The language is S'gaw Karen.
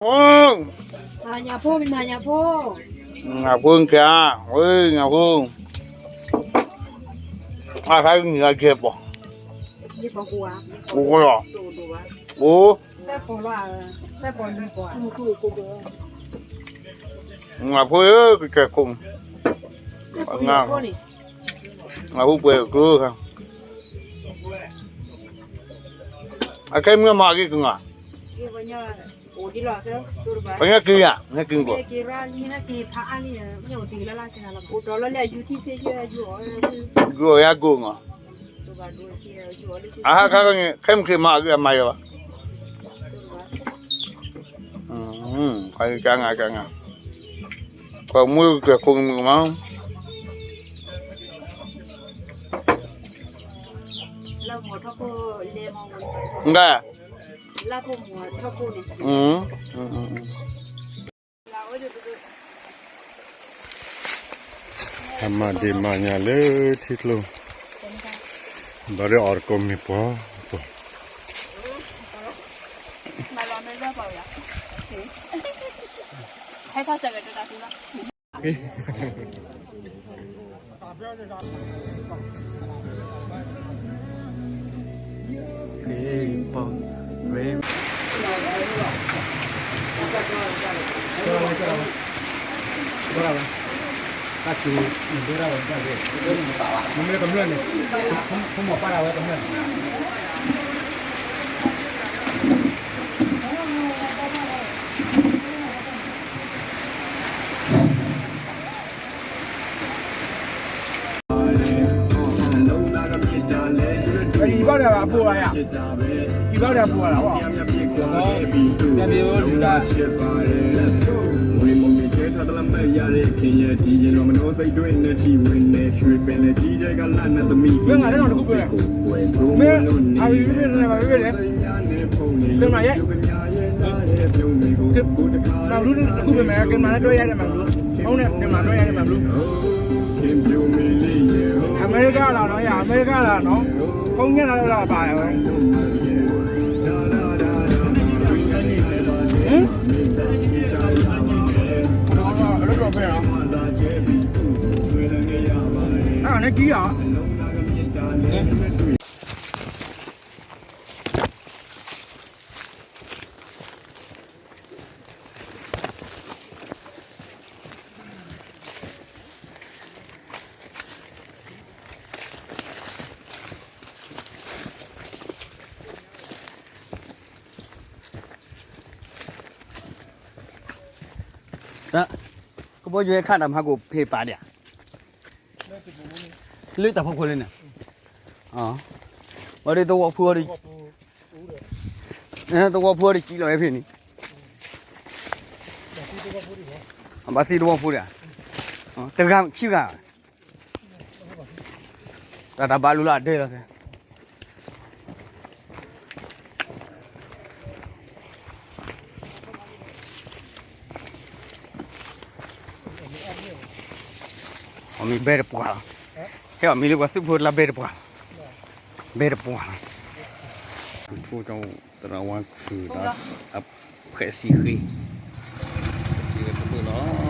အိ, ညၣ်ဖိ, ညၣ်ဖိ, ညၣ်ဖိက, ဝဲညၣ်ဖိ, အဟဲကနံၣ်အကဲပီၤ, အိ, ညၣ်ဖိဧၢ ကကဲခိၣ်, ညၣ်ဖိပှဲၤကျိခါ, အခဲမုၢ်မၤဂ့ၤကငါ ပညဲက့ၤယၤ, ညဲက့ၤကီး, က့ၤအီၤယၤကိၢ်နီၤ, အဟးခါန့ၣ် ခဲမုၢ်ခ့မၤအဂ့ၢ်အမၤယၤဘၣ်, ကနၣ်, ကနၣ်, ပှၤမူကတၢၢ်ခိၣ်မုၢ်မး, ဒၣ် အမၤဒ့ၣ်မၤညၣ်လၢထံကျိ, ဘၣ်ဒီးအီၣ်တကိးမ့ၢ်ပှၤ, ယံၤဘၣ်ဒီးအပူၤလီၤယၤ, ယံၤဘၣ်ဒီးအပူၤလီၤ, မ့ၢ်ငါလၢနီၢ်တကူပှဲၤ, မ့ၢ်အရ့မ့ၢ်တမၤဝဲလဲၣ်, တမၤယဲ, မၤဘျူးတကူပှဲၤမး ကမၤလၢဒိယါဒီးမၤဘျူး, အဃိန့ၣ် တမၤဒိယါဒီးမၤဘျူး အမဲရကၤလီၤနီၤ, ယၤအမဲရကၤလီၤနီၤ, ဖုန်းညၣ်လီၤလၢအဘၣ်ဝဲ, အန့ၣ်ကံၢ်အီၤ တၢ်, ကဘီယူၤဟဲခးတၢ်မၤကိၣ်ဖံးပာ်ဒံးဧါ, လၢတၢ်ဖီခိၣ်လၢန့ၣ်, ဝဲဒၣ်သဝီဖိ, သဝီဖိဒီးကံလီၤဝဲဖဲန့ၣ်, ဘၣ်သံသဝီဖိဒံးဧါ, တဂၤခံဂၤ, တၢ်တၢ်ဘၣ်လူလၢအဒဲလီၤ, အီၣ်မ့ၤဘဲတပှၢ်လီၤ, ဟဲအီၣ်မ့ၤလၢပှၤသုးဖိတလါဘဲတပှၢ်လီၤ, ဘဲတပှၢ်လီၤ, ဖုဖိကၠီသရၣ်ဝါခုၣ်ဒီး အဖှဲးစံဃ့, က့ၤဝဲတဘိလီၤ